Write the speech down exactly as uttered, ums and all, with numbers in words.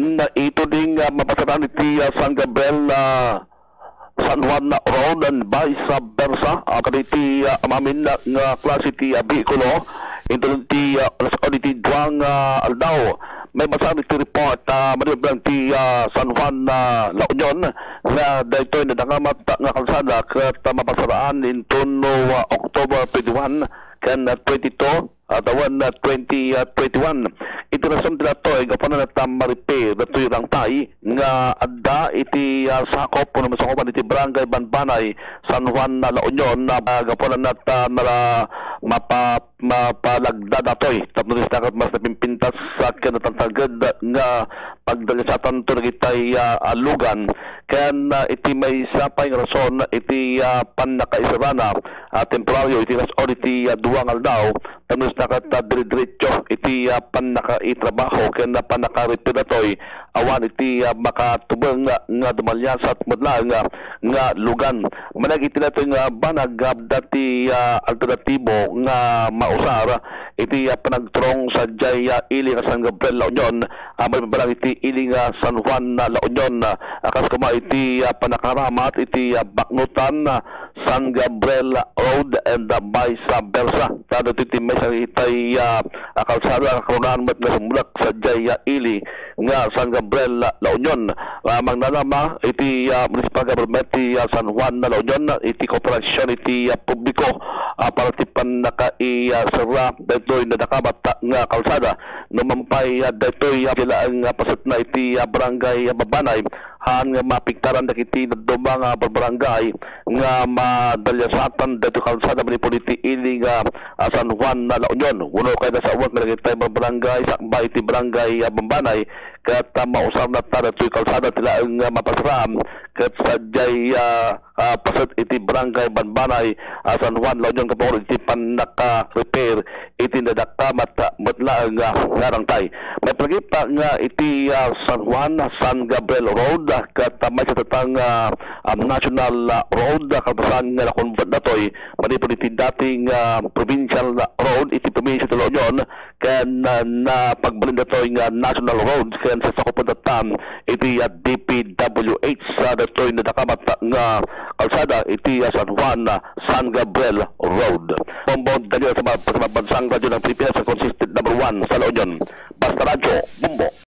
Ito ding, ah, mapasaraan iti, ah, San Gabriel, ah, San Juan Road and vice versa. Ah, kadagiti, ah, amin nga klase ti, ah, behikulo, inton ti, ah, alas onse iti dua nga aldaw. Maibasaan iti report, ah, madi bilang ti, ah, San Juan, ah, La Union, nga daytoy nadakamat nga kalsada ket, ah, mapasaraan inton, ah, October twenty-one ken, ah, twenty-two, ah, tawen, ah, twenty, ah, twenty-one. Iti rason ti daytoy, gapu na ta ma-repair daytoy rangtay nga adda iti, ah, sakop wenno masakupan iti Barangay Banbanay, San Juan, ah, La Union, ah, gapu na ta nala-, mapa-, mapalagda daytoy tapno diay dakot mas napimpintas sa ken natangtangked nga pagdaliasatan to dagitay, ah, ah, lugan. Ken, ah, iti maysa pay nga rason iti, ah, pannakaisarana, ah, temporario iti alas onse iti, ah, dua nga aldaw, tapno diay dakot, ah, dire-diretso iti, ah, pannakaitrabaho ken, ah, pannaka-repair daytoy awan iti, ah, makatubeng nga dumaliasat met laeng, ah, nga lugan. Managiti daytoy nga banag, ah, adda ti, ah, alternatibo nga mausar iti, ah, panagturong sadiay, ah, ili nga San Gabriel La Union, ah, madi bilang iti ili nga San Juan, ah, La Union, ah, kas koma iti, ah, pannakaramat iti, ah, baknotan, ah, San Gabriel Road and, ah, vice versa. Ta daytoy ti maysa iti, ah, ah, kalsada nga karunaen met nga sumrek sadiay, ah, ili nga San Gabriel La Union. Ah, mangnanama iti, ah, municipal government ti, ah, San Juan La Union iti kooperasion iti, ah, publiko, ah, para ti pannaka-, ah, serra daytoy nadakamat nga kalsada. No man pay, ah, daytoy, ah, laeng, ah, pasetna iti, ah, Barangay, ah, Banbanay, haan nga maapektaran dagiti dadduma nga barbarangay nga madaliasatan daytoy kalsada manipud iti ili nga, ah, San Juan La Union. Wenno kayat a sawen nga dagiti barbarangay sakbay iti Barangay, ah, Banbanay ket, ah, mausar latta daytoy kalsada ti laeng nga mapasaraan ket sadiay, ah, ah, paset iti Barangay Banbanay, ah, San Juan La Union gapu iti pannaka-repair iti nadakamat met laeng nga, nga rangtay. Maipanagip nga iti, ah, San Juan, San Gabriel Road, ah, ket, ah, maysa latta nga, ah, national, ah, road, ah, kalpasan nga na-convert daytoy manipud iti dating, ah, provincial road iti probinsya ti La Union, ken, ah, napagbalin daytoy nga national road, ken sasakupen latta iti, ah, D P W H, ah, daytoy nadakamat nga kalsada iti, ah, San Juan, ah, San Gabriel Road. Bombo Daniel sa mga, sa mga bansang radyo ng Pilipinas, ang consistent number one sa La Union. Basta Radyo, Bombo.